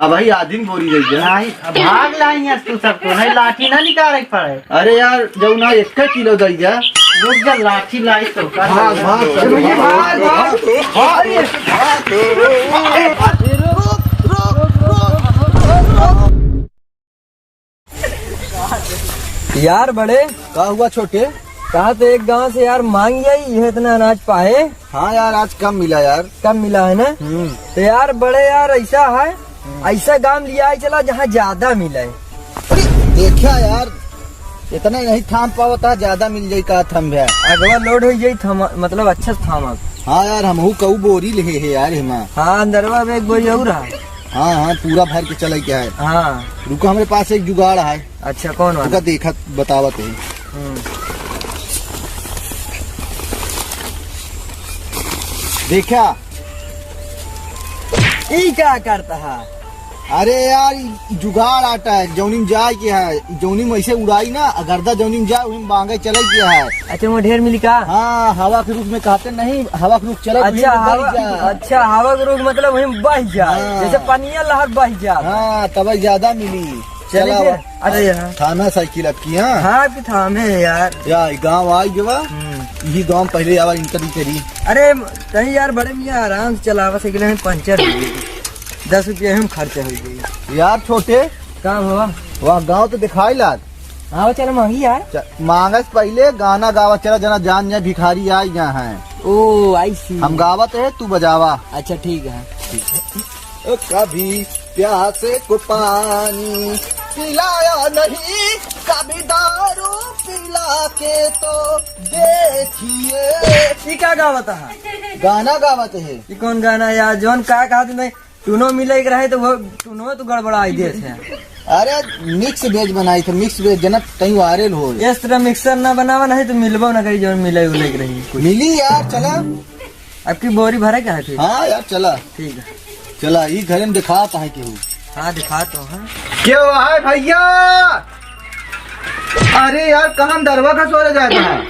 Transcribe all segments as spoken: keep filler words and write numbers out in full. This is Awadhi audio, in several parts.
अब भाई आदिम बोरी दे दिया। नहीं, अब भाग लाई है तू सबको, नहीं लाठी ना निकाले के पड़े। अरे यार, जो ना एक किलो दे दिया। रुक जा, लाठी लाई तो का भाग, भाग, अरे भैया, भाग, भाग, भाग। यार बड़े, का हुआ छोटे? कहा तो एक गांव से यार मांग आई, ये इतना अनाज पाए। हाँ यार, आज कम मिला यार। कम मिला है ना? हम्म। तो यार बड़े यार, ऐसा है, ऐसा गांव लिया है चला जहाँ ज्यादा मिले। अरे, देखा यार, इतना नहीं थाम पावता, ज्यादा मिल जाई का थम भैया। अगवा लोड हो जाई थमा, मतलब अच्छा से थामा। हाँ यार, हमहू कऊ बोरी ले है यार हेमा। हाँ, अंदरवा में एक बोरी और है। हाँ, हाँ, पूरा भर के चले क्या है। हाँ। रुका, हमरे पास एक जुगाड़ है। अच्छा, कौन वाला? रुका, देखत बतावत है। हम्म। देखा? ई का करता है? अरे यार, ई जुगाड़ आटा है, जौनी में जाए के है, जौनी में ऐसे उड़ाई ना, अगरदा जौनी में जाए, वही में बांगे चले के है। अच्छा, वो ढेर मिली का? हाँ, हवा के रुख में कहते नहीं, हवा के रुख चले, अच्छा, वही में बह हवा, जा। अच्छा, हवा के रुख मतलब वही में बह जाए, हाँ। जैसे पनिया लहर बह जाए। हाँ, तब ज्यादा मिली। चलिए चला फिर। अब। अरे यार। थाना साइकिल आपकी, हाँ? हाँ, आपकी थामे है यार। या, ई गाँव आई गवा? हम्म। यही गाँव पहले आवा, इंटर ही करी। अरे, कहीं यार, बड़े मियाँ आराम से चलावा, साइकिल में पंचर हो गई। दस रुपया हम खर्च हो गई। यार छोटे। का हुआ? वह गाँव तो दिखाई लाग। हाँ, चलो मांगी यार। च-, मांगस पहले गाना गावा, चला जना जान जाए भिखारी आई गया है। ओ, I see। हम गावत है, तू बजावा। अच्छा, ठीक है। ओ कभी प्यासे को पानी पिलाया नहीं, कभी दारू पिला के तो देखिए। ई का गावत है? गाना गावत है। ई कौन गाना है यार? जौन का कहत नहीं, टूनो मिले के रहे तो वो टूनो तो गड़बड़ाई देत है। अरे मिक्स वेज बनाई थे, मिक्स वेज जनत कहीं वायरल हो। इस तरह मिक्सर ना बनावा, नहीं तो मिलबो ना करी जौन मिले उले के रही। मिली यार, चला। अब की बोरी भरे का है फिर? हाँ यार, चला। ठीक है। चला, ई घरे में दिखात है केहू। हाँ, दिखात हो, हाँ। केहू है भैया? अरे यार, कहाँ दरवा खसोरे जात है?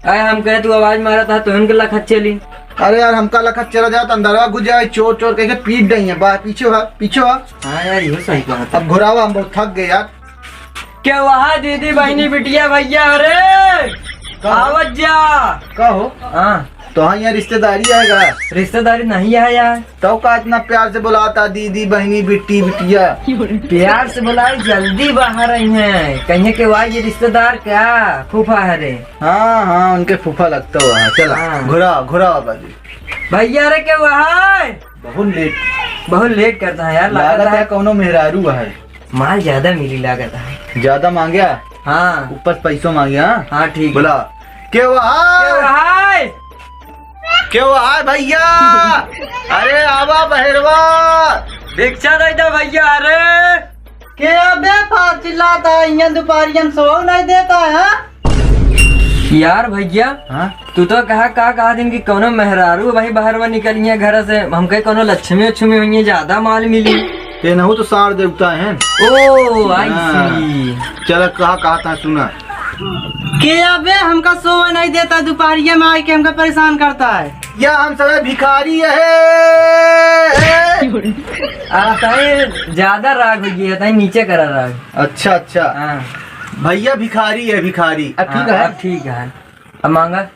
अरे, हम कहे तू आवाज मारा था, तो उनके लखत चली। अरे यार, हमका लखत चला जात, अंदरवा घुस जाए, चोर, चोर कह के पीट दई है। बा, पीछे हा, पीछे हा। हाँ यार, इहो सही कहा था। अब घुरावा, हम बहुत थक गए यार। केहू है दीदी, बहिनी, बिटिया, भैया, अरे, का? आवत जा। का हो? हाँ। तोहार यहाँ रिश्तेदारी आएगा? रिश्तेदारी नहीं है यार। तो का इतना प्यार से बुलाता, दीदी, बहिनी, बिट्टी, बिटिया? प्यार से बुलाए, जल्दी बाहर आई हैं। कहिए कि वाह, ये रिश्तेदार क्या फूफा है रे? हाँ, हाँ, उनके फूफा लगता हुआ है। चला, हाँ। घुरा, घुरा बाजी। भैया रे, केहू है? बहुत लेट। बहुत लेट करता है यार, लागत लागत है है। कौनो मेहरारू है। माल ज्यादा मिली लागत है। ज्यादा मांग्या? हाँ। ऊपर पैसो मांग्या, हाँ? हाँ, ठीक है। बोला, केहू है? केहू है? केहू है भैया? अरे आवा बहेरवा। भिक्षा दे दे भैया, अरे। के अबे फार चिल्लाता है, यहाँ दुपहरिया में सोओ नहीं देता है, हाँ? यार भैया, हाँ? तू तो कहा, का कहा दिन कि कौनो मेहरारू भाई बाहर में निकली है घर से, हम कहे कौनो लक्ष्मी उक्ष्मी हुई है, ज्यादा माल मिली। ते नहु तो सार देवता है। ओ, I see। हाँ। चला, कहा, कहा था, सुना। के अबे हमका सोवे नहीं देता, दुपहरिया में आके हमका परेशान करता है। या हम सब भिखारी है। आ, ताई ज्यादा राग हो गया, ताई नीचे करा राग। अच्छा, अच्छा। हाँ। भैया भिखारी है, भिखारी। अब ठीक हाँ, है? अब ठीक है। अब मांगा।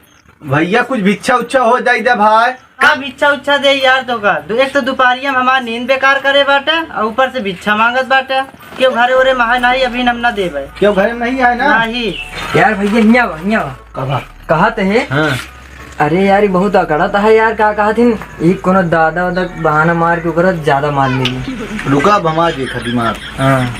भैया, कुछ भिक्षा उच्छा हो जाई दे भाई। का भिक्षा उच्छा दे यार, तो का दु-, एक तो दुपहरिया में हमार नींद बेकार करे बाटे और ऊपर से भिक्षा मांगत बाटे। केहू घरे ओरे में है नहीं, अभी हम ना देबे। केहू घरे में नहीं है ना? नहीं। यार भैया, हियाँ आवा, हियाँ आवा। कहा? कहा तो है। हाँ। अरे यार, ये बहुत अकड़त है यार, का कहा थी, ये कोनो दादा वादा बहाना मार के ओकरा ज्यादा मार मिली। रुका, अब हमार देखा दिमाग। हाँ।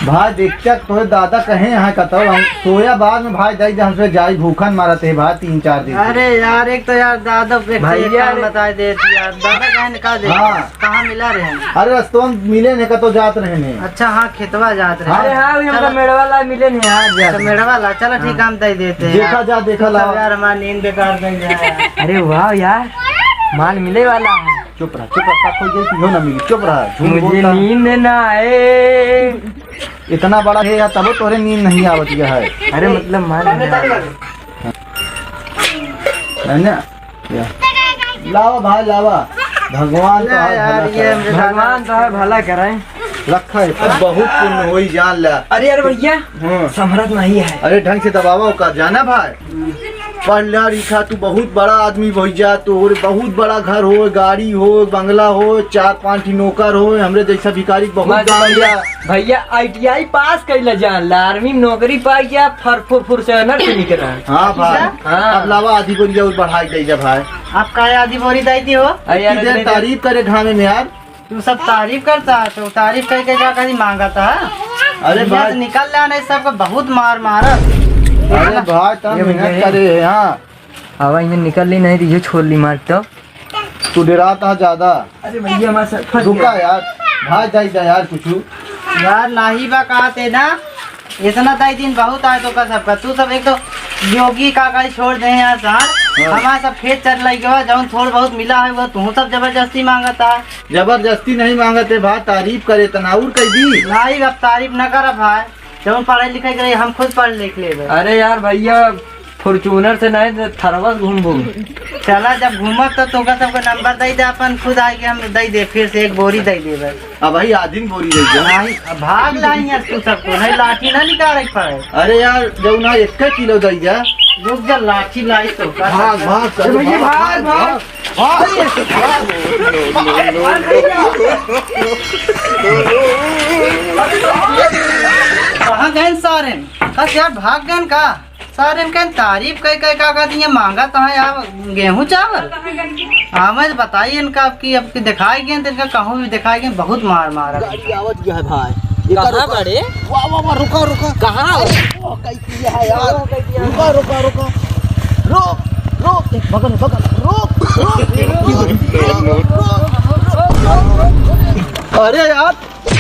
भाई, देख तक तोहे दादा कहे यहाँ कतौ, हम सोया बाद में भाई, दाई हमसे जाई भूखन मारत है भाई, तीन चार दिन से। अरे यार, एक तो यार दादा पे भैया काम रे। बता दे यार, दादा कहे न का दे? हाँ। कहाँ मिला रहे हैं? अरे रस्तवा में मिले ने कतौ जात रहे ने। अच्छा, हाँ, खेतवा जात रहे। अरे हाँ, वही हमका चलो। मेड़वा ला मिले ने यार, जा। अच्छा, मेड़वा ला, चलो ठीक, हाँ। हम दे देते हैं देखा यार। जा, देखा ला। यार, हमारा नींद बेकार कर दिया यार। अरे वाह यार, माल मिले वाला है। चुप रहा, चुप रहा, शक हो गई कि इहो ना मिली, चुप रहा, झूठ मुझे बोलता। नींद ना आए। इतना बड़ा है यार, तबो तोरे नींद नहीं आवत है। अरे मतलब मान लिया। है ना? या। लावा भाई, लावा। भगवान तो ना है यार, भला ये करे। हमरे भगवान तो है भला करे। रखा है, अब बहुत पुण्य होई, जान ला। अरे यार भैया, हाँ। संभरत नहीं है। अरे ढंग से दबावा ओका, जाना भाई। पढ़ लिखा, तू बहुत बड़ा आदमी होइ जा, तोर बहुत बड़ा घर हो, गाड़ी हो, बंगला हो, चार पांच ठी नौकर हो, हमरे जैसा भिखारी बहुत बस दाम भैया, जा। भैया, आई टी आई पास कइला जान ला, आर्मी में नौकरी पाइ गया, फर-, फुर-, फुरसेनर से निकला। हाँ भाई, हाँ। अब लावा आधी बोरी और बढ़ाई दे जा भाई। आप काहे आधी बोरी दे दी हो? अरे यार, इतनी देर अरे तारीफ करे घामे में यार। तू सब तारीफ करता है, तो तारीफ करके क्या कहीं मांगता है? अरे यहाँ भाई। से निकल जाना, इस सबको बहुत मार मारा। अरे भाई, तब ये भैया मेहनत है। करे हैं, हाँ। अब इन्हें निकल ली नहीं, तो ये छोड़ ली मार तो। तू डराता है ज्यादा। अरे भैया, हमारे साथ फंस रुका गया। यार, भाई, जाई जा यार कुछ। यार, नाही बा, कहा थे ना, इतना ताई दिन बहुत आए तो का सबका। तू सब एक तो योगी काका ही छोड़ दे यार, सार। हाँ। हमारे सब खेत चर लग गया, जौन थोड़ बहुत मिला है, वो तू सब जबरदस्ती मांगता है। जबरदस्ती नहीं मांगते भाई, तारीफ करे तना और कह दी। नाही, अब तारीफ न कर भाई, जौन पढ़े लिखे के रही, हम खुद पढ़ लिख लेबे। अरे यार भैया, फॉर्च्यूनर से नहीं, तो थरवा से घूमबो। चला, जब घूमब तो तोका सबके नंबर दे दे, अपन खुद आके हम दे दे, फिर से एक बोरी दे देबे। अब भाई आधी बोरी दे दे। नहीं, अब भाग लाई यार तू सबको, नहीं लाठी ना निकाले के पड़े। अरे यार, जब ना एक किलो दे दे। रुक जा, लाठी लाई तो का भाग, भाग, अरे भैया, भाग, भाग, भाग। भाग। कहाँ गए सारे? बस यार, भाग गए का? सारे इनका तारीफ कई कई का कहती है, मांगा तो है यार गेहूं चावल। हाँ, मैं बताइए इनका, अब की, अब की दिखाई गए, तो इनका कहूँ भी दिखाई गए, बहुत मार मारा। गाड़ी आवत गया है भाई। कहाँ बड़े? वाह, वाह, वाह, रुका, रुका। कहाँ? अरे, ओ, कई किया है यार। रुका, रुका, रुका। रुक, रुक, देख, बगल, बगल, रुक, रुक, रुक। अरे यार,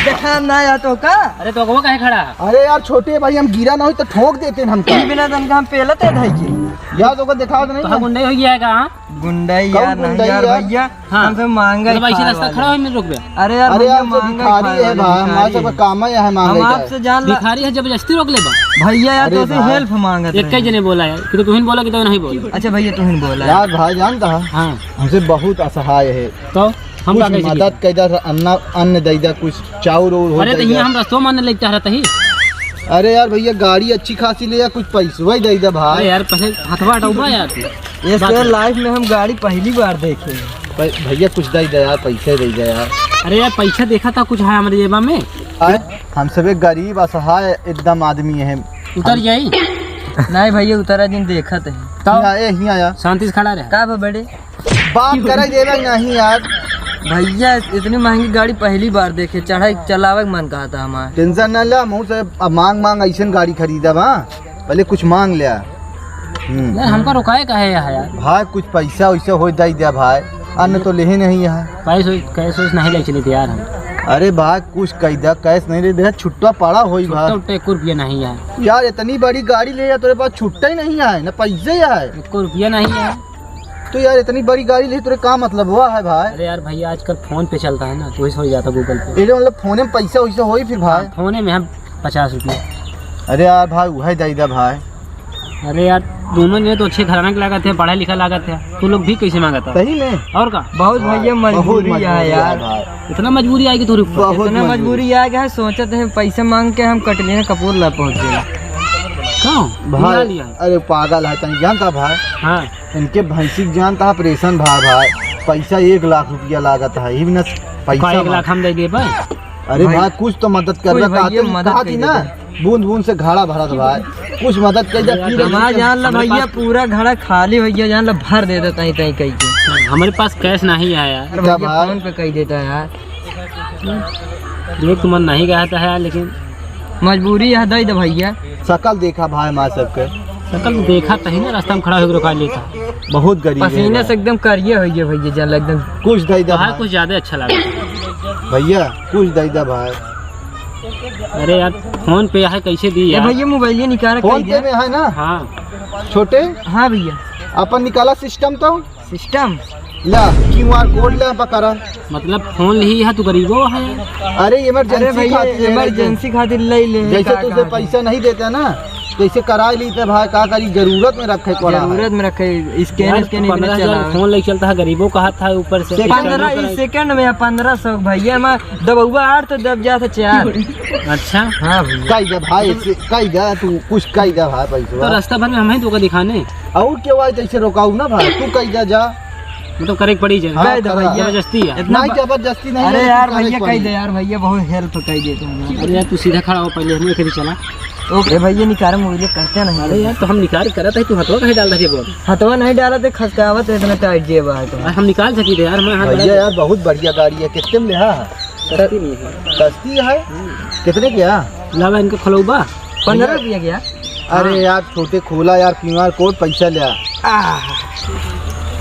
देखा ना यार तो का? अरे तो अगवा काहे खड़ा है? अरे यार छोटे भाई, हम गिरा ना होई तो ठोक देते हैं हम तो। ई बिना दन का हम पेलत है भाई जी। यार तो को दिखावत नहीं कहाँ है। गुंडई हो गया है कहाँ? गुंडई कौन यार, नहीं गुंडई यार यार? भैया, हाँ। हमसे मांगा मतलब ऐसे खाए रास्ता वाले। खड़ा हो, मिल रुक बे। अरे यार अरे भैया, यार, तो मांगा भिखारी खाए है वाले, भाई, हमारे भिखारी सबका है। काम ही है हम मांगे का। आपसे जान ला भिखारी है, जबरदस्ती रोक ले बा। भैया यार, अरे तो से भाई। हेल्प मांगत एक रहे। कई जने बोला यार, कि तो तुहिन बोला कि तो नहीं बोला। अच्छा भैया, तुहिन बोला। यार भाई जानता है, हाँ। हमसे बहुत असहाय है। तो हम कुछ का कैसे मदद कीजिए? कइदा, अन्न, अन्न दे दा, कुछ चाउर उर हो अरे तो दे यहाँ दा। हम रस्तों में अन्न लेके चाह रहे ही। अरे यार भैया, गाड़ी अच्छी खासी ले या, कुछ पैसवा ही दे दा भाई। अरे यार, पहले हथवा हटाओ यार तू। ये बात सर, है। लाइफ में हम गाड़ी पहली बार देखे। भाई, भैया कुछ दे दा यार, पैसे दे दा यार। अरे यार, पैसा देखा था कुछ है हमारे जेबा में? आए, हम सब एक गरीब असहाय एकदम आदमी है। उतर जाई? नहीं भैया, उतरा दिन देखत है। तब? हियाँ, ए, हियाँ आया। शांति से खड़ा रहे। का बा बड़े? बात करे देवे नहीं यार। भैया, इतनी महंगी गाड़ी पहली बार देखे, चढ़ाई चलावे के मन कहा था हमार। टेंशन ना ले, मुँह से अब मांग मांग ऐसन गाड़ी खरीदा बा, पहले कुछ मांग ले। हम्म। यार, हमका रुकाए का है यहाँ यार? भाई, कुछ पैसा वैसा हो दे दिया भाई, अन्न तो ले ही नहीं है। पैसे, कैश वैश नहीं ले चले थे यार हम। अरे भाई, कुछ कह दिया, कैश नहीं ले दे, छुट्टा पड़ा होई छुट्टा भाई। उट्टा एक रुपया नहीं है। यार, इतनी बड़ी गाड़ी ले जा, तेरे पास छुट्टा ही नहीं है, ना पैसे ही है। एक रुपया नहीं है। तो यार, इतनी बड़ी गाड़ी ले, तेरे का मतलब हुआ है भाई? अरे यार भैया, आजकल फोन पे चलता है ना, तो वही हो जाता Google पे। ये मतलब फोने में पैसा वैसा होई फिर भाई? हाँ, फोने में हम पचास रुपया। अरे यार भाई, वही दे दे भाई। अरे यार, दोनों ने तो अच्छे घराना के लागत है, पढ़ा लिखा लागत है, तू लोग भी कैसे मांगता? सही में? और का? बहुत हाँ, भैया बहुत मजबूरी मजबूरी है है यार। भाई। इतना मजबूरी आएगी तोरी ऊपर? बहुत इतना मजबूरी। मजबूरी आ गया है, सोचत है पैसा मांग के हम कटलिया कपूर ला पहुंच गए। कहाँ? भाई, बुला लिया। अरे पागल है, तनी जानता भाई? हाँ। इनके भैंसी के जानता ऑपरेशन भा भाई, पैसा एक लाख रुपया लागत है, ई बिना पैसा का एक मांग- लाख हम दे देबे? अरे भाई, भाई, कुछ तो मदद कर कुछ रहा, भैया कहते मदद कहा कर थी ना, देते। बूंद बूंद से घड़ा भरत भाई, कुछ मदद कर दे, अरे यार, फिर हमार जान ला हमारे भैया, पास पूरा घड़ा खाली हो गया, जान ला भर दे देता ही तई कही के। हमारे पास कैश नहीं है यार। अरे क्या भैया, भाई? फोन पे कह देता है यार। देख, तुम नहीं कहता है यार, लेकिन मजबूरी है, दे दे भैया। शकल देखा भाई, माँ सबके। शकल देखा तही ना, रास्ता में खड़ा होकर रुका लेता। बहुत गरीब है पसीने यार। से एकदम करिए हो गए भैया, जान ला एकदम। कुछ दे दे तो हाँ, भाई। कुछ ज्यादा अच्छा लगा। भैया, कुछ दे दे भाई। अरे यार, फोन पे है, कैसे दी ए यार? भैया, मोबाइल ये निकाल फोन पे में है ना? हाँ। छोटे? हाँ भैया। अपन निकाला सिस्टम तो। सिस्टम? ला, क्यू आर कोड ला, पकड़ा। मतलब, फोन ही है, तू गरीबो है। अरे, अरे इमरजेंसी भैया, खातिर है, इमरजेंसी खातिर ले ले, जैसे का तुझे कहा पैसा नहीं देता ना, कैसे कराए ली थे भाई, का करी, जरूरत में रखे पड़ा है। जरूरत में रखे, scan यार, scan इतने पन्द्रह हजार चला। फोन लेके चलता है, गरीबों का हाथ था ऊपर से। पन्द्रह, इस second में पन्द्रह सौ भैया, मैं दबउआ आठ तो दब जात है चार। अच्छा। हाँ भैया। कई जा भाई, से, कई जा, तू कुछ कई जा भाई, पैसा। तो रास्ता भर में हम ही तो का दिखाने। और क्या भाई, जैसे रोकाऊ ना भाई, तू कई जा, जा। मतलब करे के पड़ी जाए। हाँ, कह दे करा। भैया। जबरदस्ती है। इतना नहीं, ब-, जबरदस्ती नहीं अरे है, यार, करे भैया, के कह पड़ी। दे यार, भैया, बहुत help कर दे तू हमारी। अरे यार, तू सीधा खड़ा हो, पहले हम इधर ही चला। OK। अरे भैया, निकार mobile करते नहीं। अरे यार, तो हम निकार करत है, तू हथवा काहे डाल रखे बोल? हथवा नहीं डालत है, खसकावत है, इतना tight जेब है तो। हम निकाल सकी थे यार, मैं हाथ भैया डाल यार, बहुत बढ़िया गाड़ी है, कितने में ले? हाँ, सस्ती नहीं है। सस्ती है? कितने की है? लावा इनका खोलौबा। पन्द्रह रुपया क्या? अरे हाँ। यार, छोटे खोला यार, QR code, पैसा ले आ।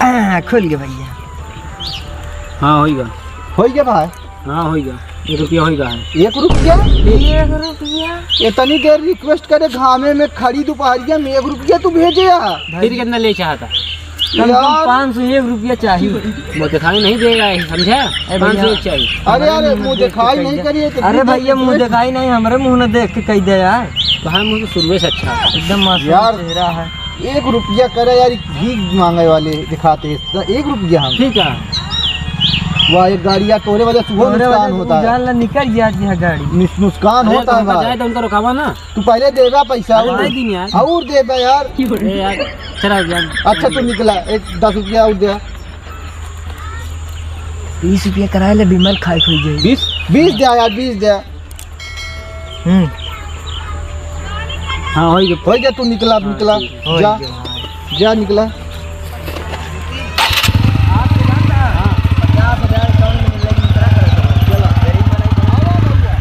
आ, आ, खोल गया भैया। हाँ, होइगा। होइगा भाई? हाँ, होइगा। एक रुपया होइगा है। एक रुपया? एक रुपया? इतनी देर request करे, घामे में खड़ी दोपहरिया में एक रुपया तू भेजे आ? फिर कितना ले चाहता? कम से कम यार। पाँच सौ एक रुपया चाहिए। मुँह दिखाई नहीं देगा, समझा? अरे पाँच सौ भैया। एक चाहिए। अरे, अरे, अरे, मुँह मुँह देख के दिखाई कह नहीं दे। करिए तो अरे फिर भैया, मुँह देख दिखाई नहीं, हमरे मुँह न देख के कह दे यार। तो हाँ, मुँह तो शुरुए से अच्छा है। एकदम मासूम यार, चेहरा है। एक रुपया करे यार, भीख मांगे वाले दिखाते हैं, तो एक रुपया हम। ठीक है। वाह, एक गाड़ी यार, तोरे वजह से वो तोरे नुकसान वजह से होता है। उजाला निकल गया जी, हाँ, गाड़ी। नुस-, नुकसान अरे, होता तो है हमका भाई। जाए तो उनका रुकावा ना। तू पहले देगा पैसा अरे और, नहीं दिन यार। और देगा यार। अरे यार, चला यार। अच्छा, तू निकला, एक दस रुपया और दे। बीस रुपया कराए ले, बिमल खाए खोई जाए। बीस? बीस दे यार, बीस दे। हम्म। हाँ, होई गया। होई गया, तू निकला, हाँ, निकला। ठीक है। जा, होई गया। जा, निकला। पचास हजार account में मिलेगी, इतना करो। चलो, गरीब बनाई दो। आओ भैया।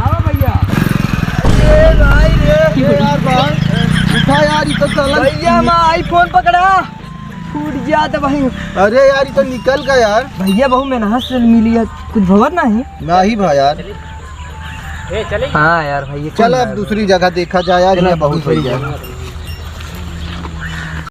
आओ भैया। ए भाई रे, ए यार भाई, उठा यार, ये तो चलन भैया, मैं iPhone पकड़ा, फूट गया था भाई। अरे यार, ये तो निकल गया यार। भैया, बहुत मेहनत से मिली है, कुछ भवन नहीं? नहीं भाई यार। हाँ यार, भैया, चल, अब दूसरी जगह देखा जाए यार, चल, ये अब बहुत हो दूसरी गया। जगह।